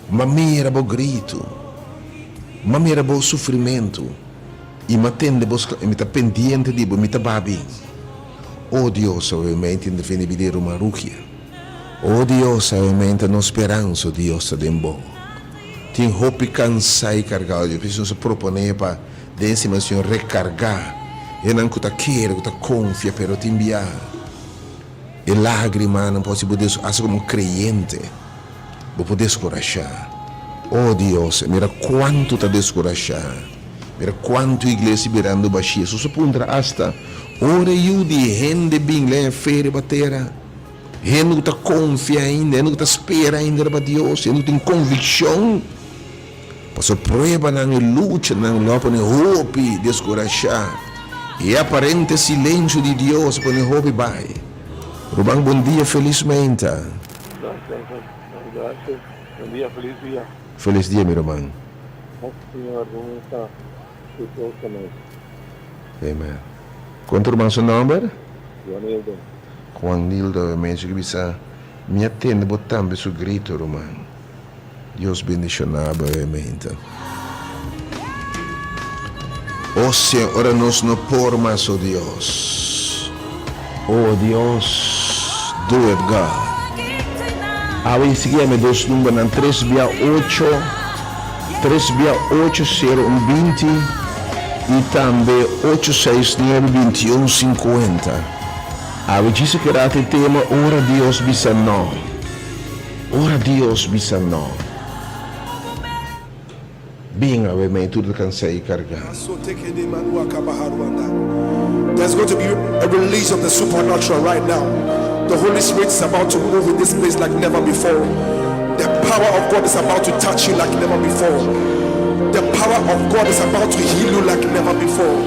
Mi a mira bo gritu. Mi a mira bo sufrimentu. I mi a tende bo skla, i mi ta pendiente di bo, mi ta babi. O Dios, awe mei tin defende bida e ruman Rugia. O Dios, awe mei ta nos speransa, o Dios ta den bo. Tin hopi kansa i kargá, o Dios, p'esei nos a proponé pa den siman Señor rekargá enan ku ta kere, ku ta konfia, pero tin bia e lágrimanan por hasi bo des, hasta komo kreyente. Bo por deskurashá. O Dios, mira kuantu ta deskurashá. Mira kuantu iglesia birando bashí. Hesus a puntra asta, Ora e Yu di hende bin lei fe riba tera? Hende ku ta konfia ainda, hende ku ta spera ainda riba Dios, hende ku tin konvikshon. Pasobra pruebanan i luchanan lo a pone hopi deskurashá. I e aparente silensio di Dios a pone hopi bai. Ruman, bon dia, felis meinta. Gracias. Bon dia, feliz dia. Feliz dia, mi ruman. Señor, bon ta cu todos nos. Amen. Con tu ruman su nomber? Juan Nildo. Juan Nildo, amen. Su ki bisa, mi a tende bo tambe su grito, ruman. Dios bendiciona bo, amen. O Señor, ora nos no por mas, o Dios. O Dios, do it, God. Awe sigui yama e dos numbernan tres bia ocho, tres bia ocho sero un binti i tambe ocho seis nuebe binti un sinkuenta. Awe djis a keda e tema Ora Dios Bisa No. Ora Dios bisa no. Bin awe mei tur ta cansá i cargá. There's going to be a release of the supernatural right now. The Holy Spirit is about to move in this place like never before. The power of God is about to touch you like never before. The power of God is about to heal you like never before.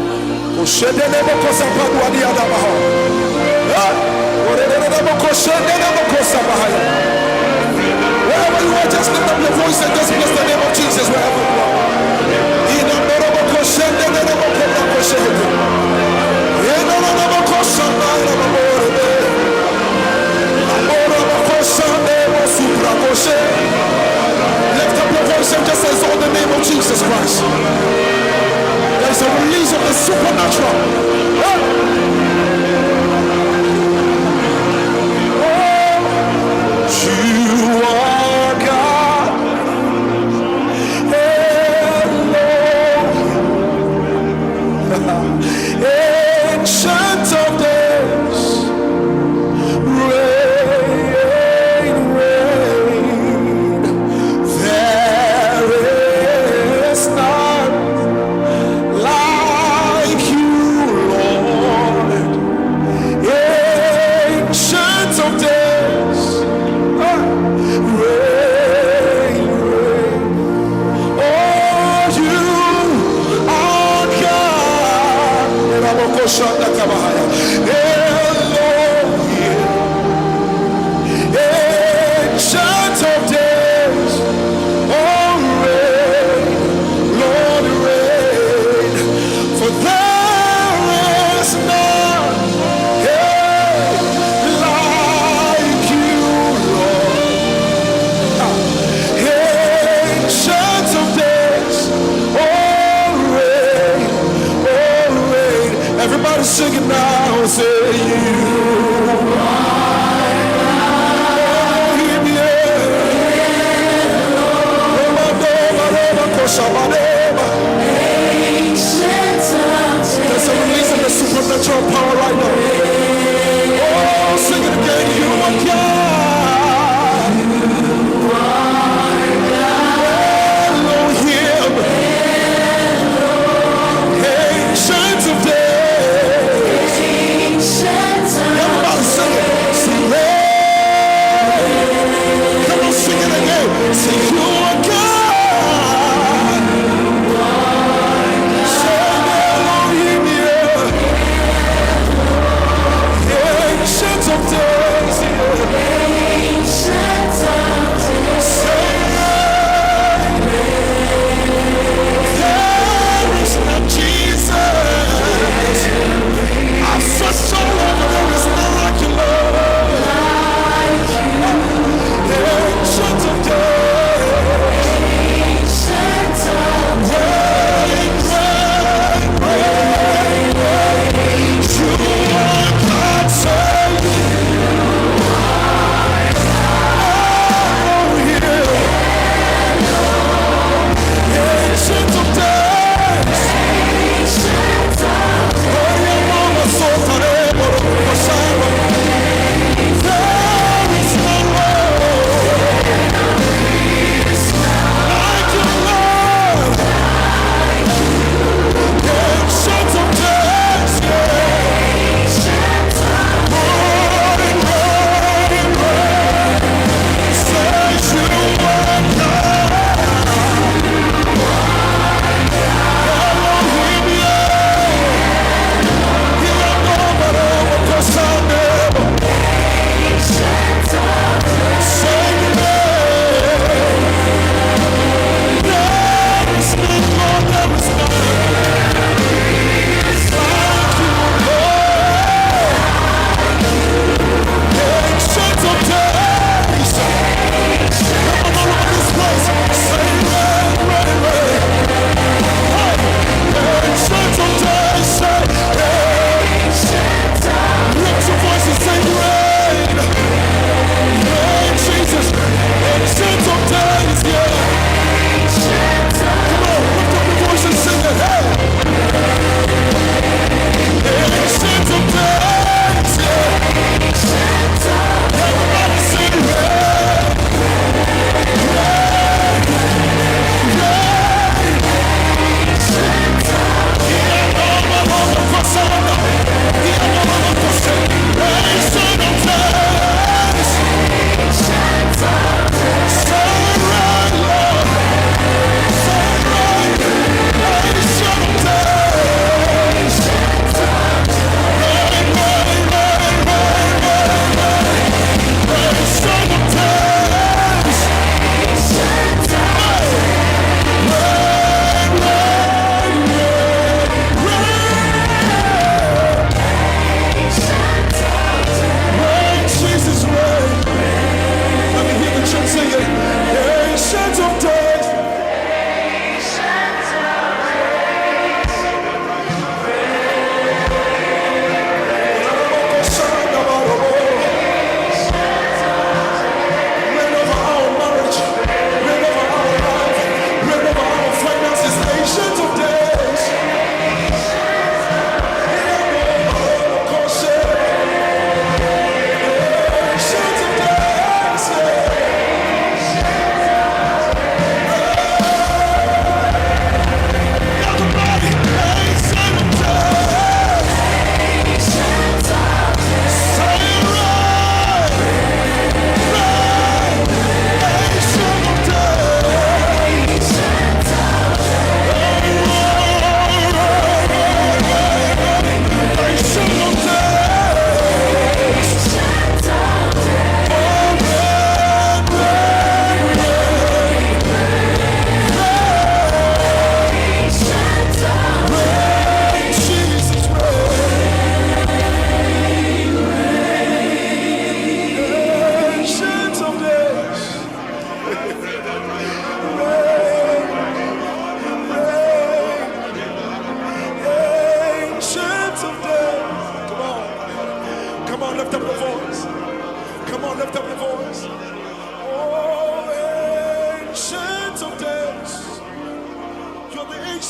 Wherever you are, just lift up your voice and just bless the name of Jesus wherever you are. Lift up your voice and just exalt the name of Jesus Christ. There is a release of the supernatural. Oh, you are God. Elohim. Ancient of days. Reign, reign. There is none like you, Lord. Ancient of days. Ah, reign, reign. Oh, you are God. Elohim. Ancient of days. Oh, reign, Lord, reign. For there is none hey, like you, Lord. Ancient of days, oh, reign, oh, reign. Everybody sing it now, say you. Elohim, yeah. There's a release of the supernatural power right now. Oh, sing it again. You are God. Elohim. Ancient of days.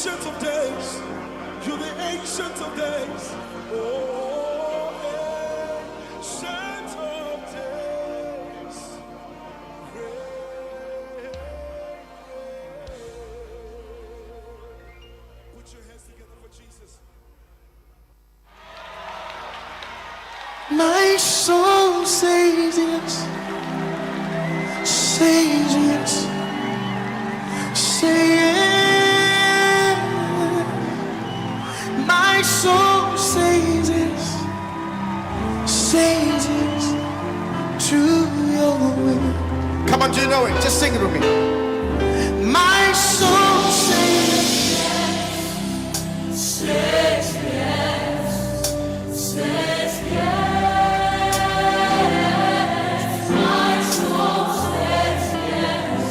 Ancient of Days. You're the Ancient of Days. Oh, Ancient of Days. Put your hands together for Jesus. My soul says yes, says yes, say yes. My soul says yes, says yes to your will. Come on, do you know it? Just sing it with me. My soul says Says yes, says yes. My soul says yes,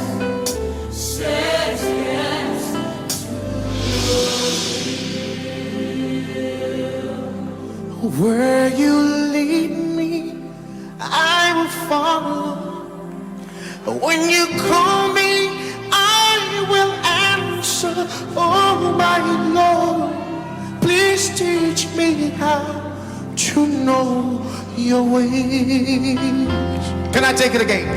says yes. Where you lead me, I will follow. When you call me, I will answer. Oh, my Lord, please teach me how to know your ways. Can I take it again?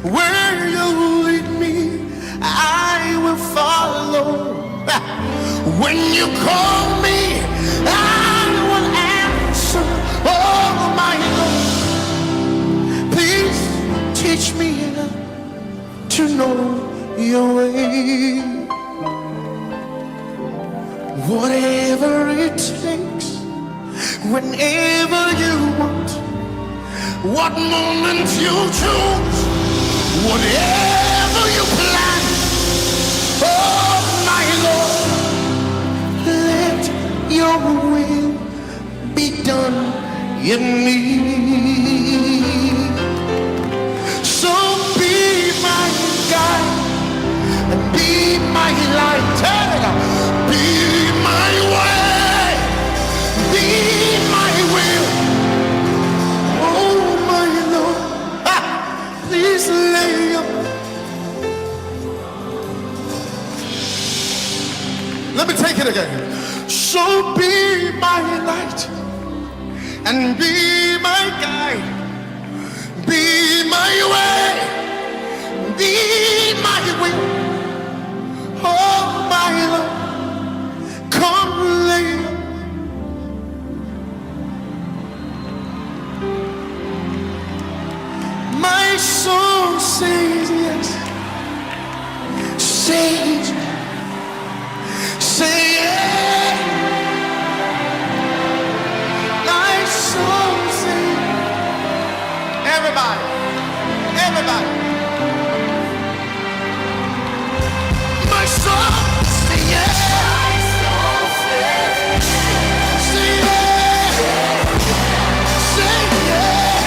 Where you lead me, I will follow. When you call me, I will answer. Oh, my Lord, please teach me to know your way. Whatever it takes, whenever you want, what moment you choose, whatever you plan, oh my Lord, let your will be done in me. So be my guide and be my light. Hey, be my way, be my will. Oh my Lord, ah, please lay your. Let me take it again. So be my light and be my guide, be my way, be my will. Oh my Lord, come lay. My soul says yes, says, say yes. My soul says, everybody, everybody. My soul say yes, say yes, say yes.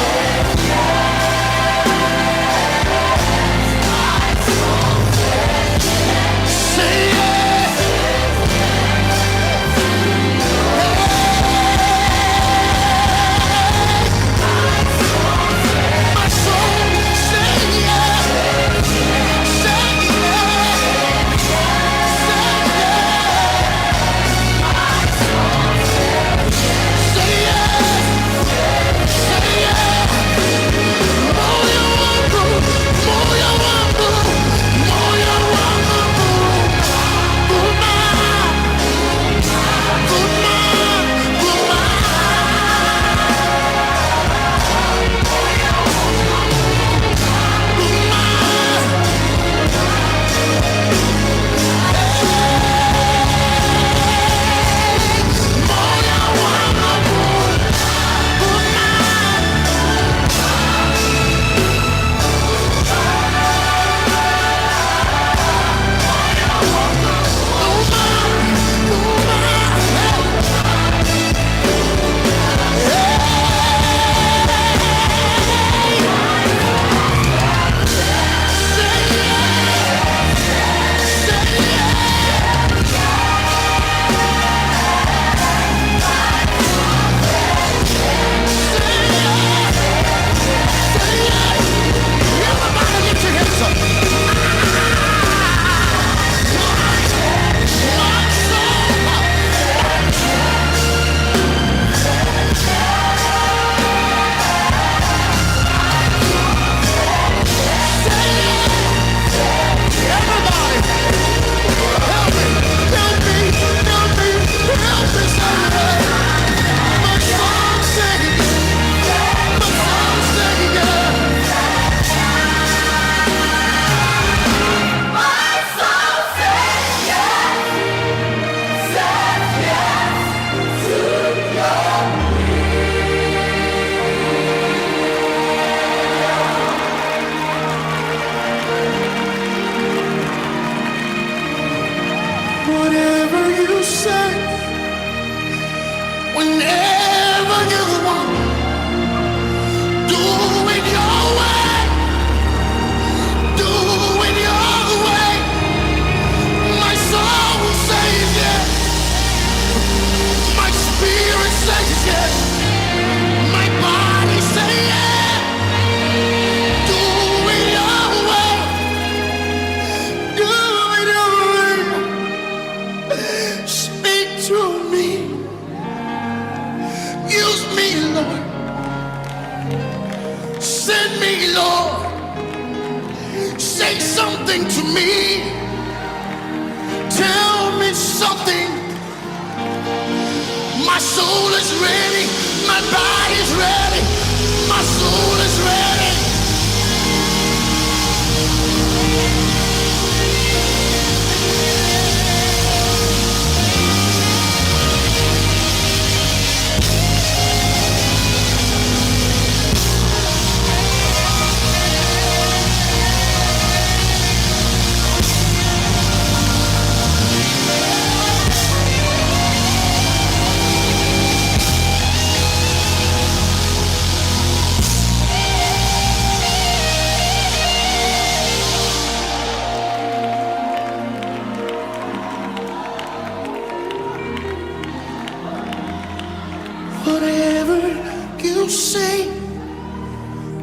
say, whenever you want, do it your way, do it your way. My soul will say yes, my spirit says yes, my body say yes. Do it your way, do it your way. Speak to me, use me, Lord. Send me, Lord. Say something to me. Tell me something. My soul is ready. My body's ready. My soul is ready. Whatever you say,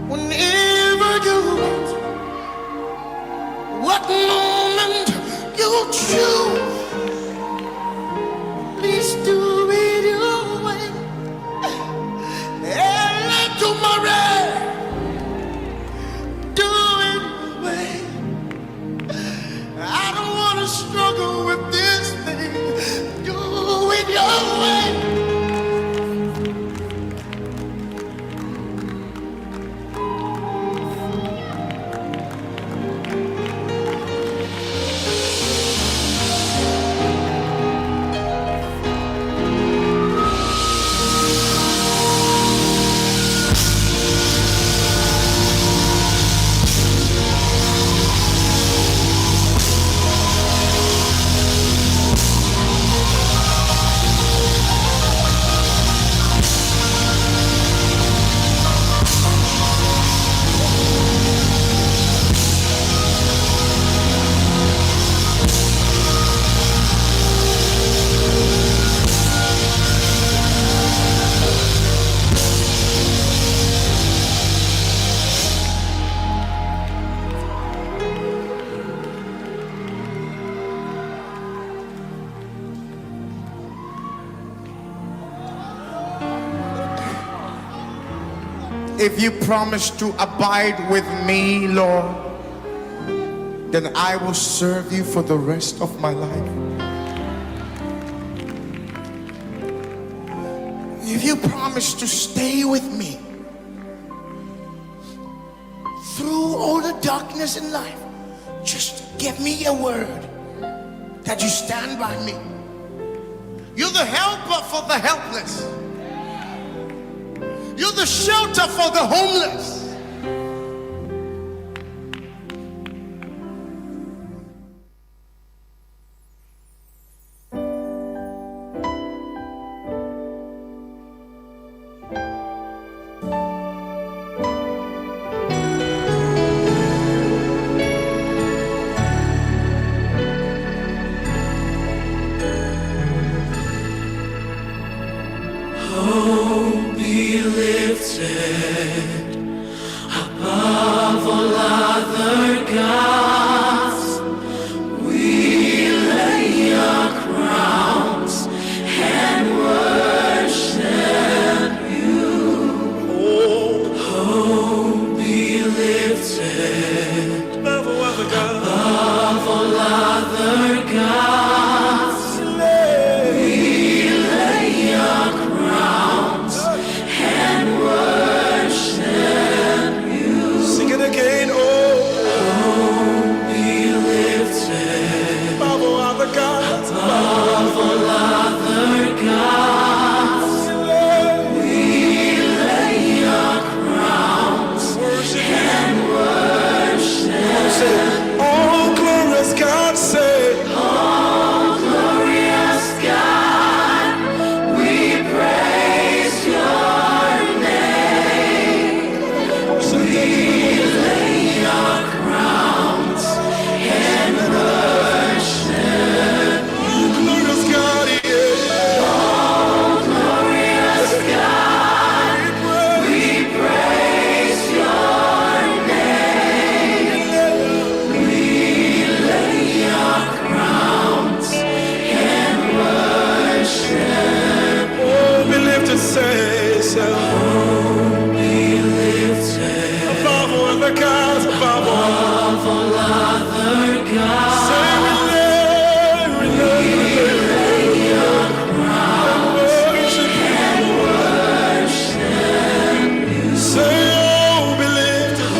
whenever you want, what moment you choose, please do it your way. And tomorrow, do it your way. I don't want to struggle with this thing. Do it your way. If you promise to abide with me, Lord, then I will serve you for the rest of my life. If you promise to stay with me through all the darkness in life, just give me a word that you stand by me. You're the helper for the helpless. You're the shelter for the homeless. Hope be lifted above all other gods. We lay our crowns and worship you. Hope be lifted above all other gods. We lay our crowns and worship. And worship you. Say, oh, be lifted.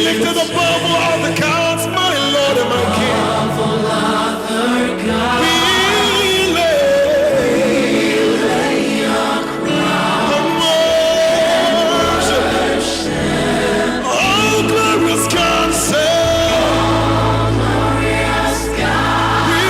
Lifted above all other gods, my Lord and my King. Be lifted and worship. Oh, glorious God, say, we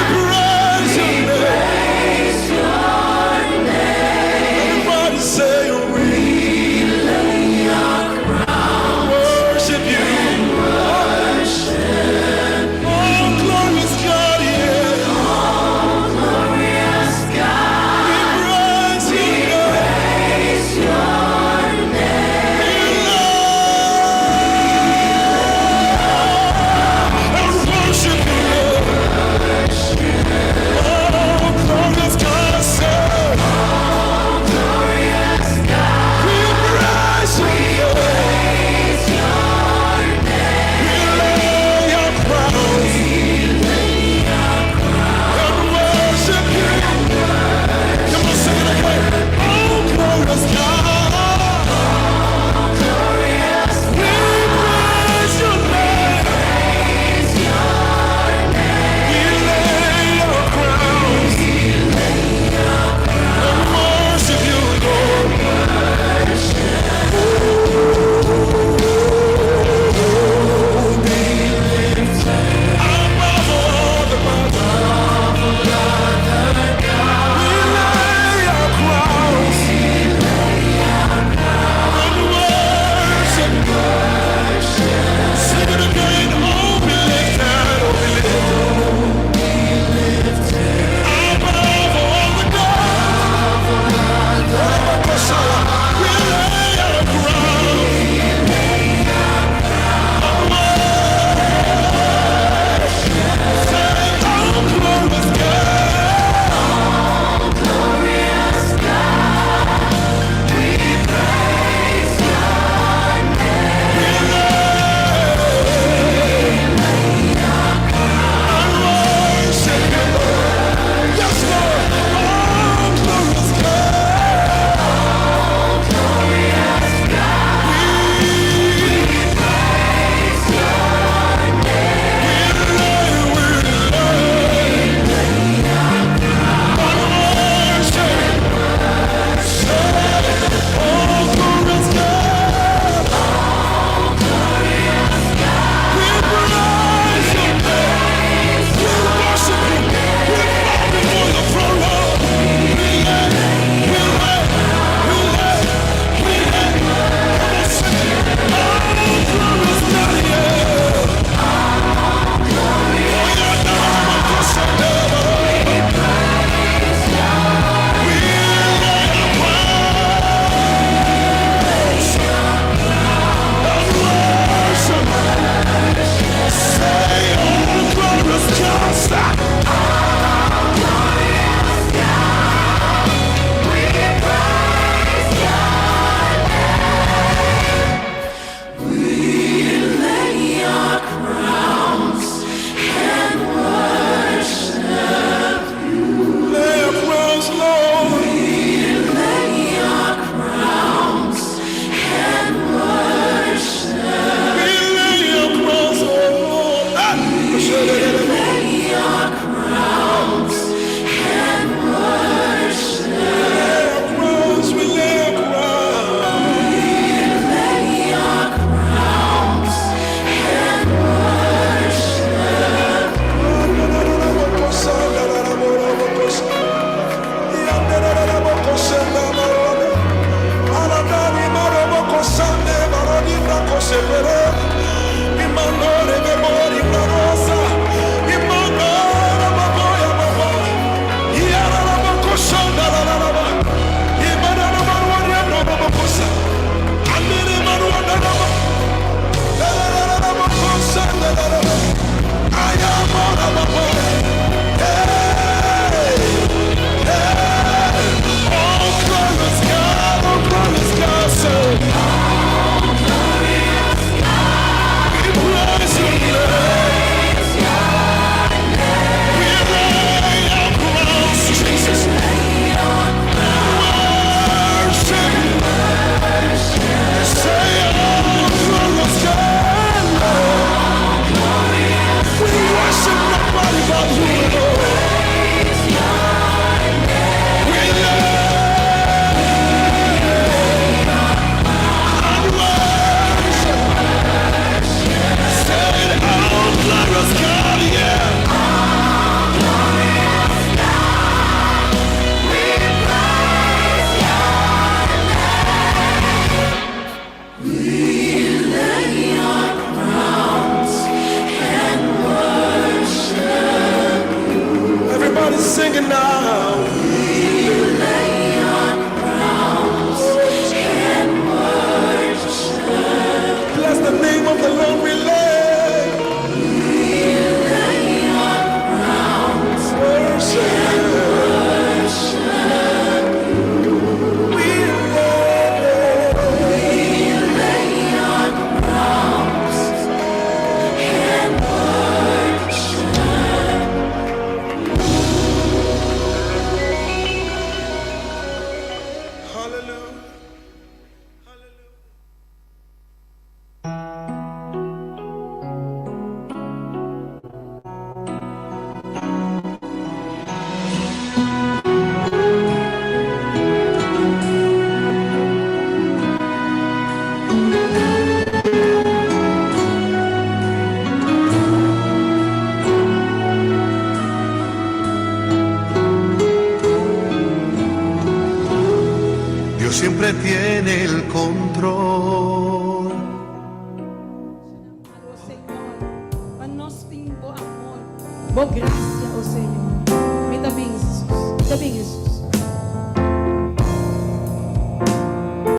siempre tiene el control. Oh Señor, pa nos tin bo amor, bo gracia, oh Señor. Mi ta bin, Jesus. Mi ta bin, Jesus.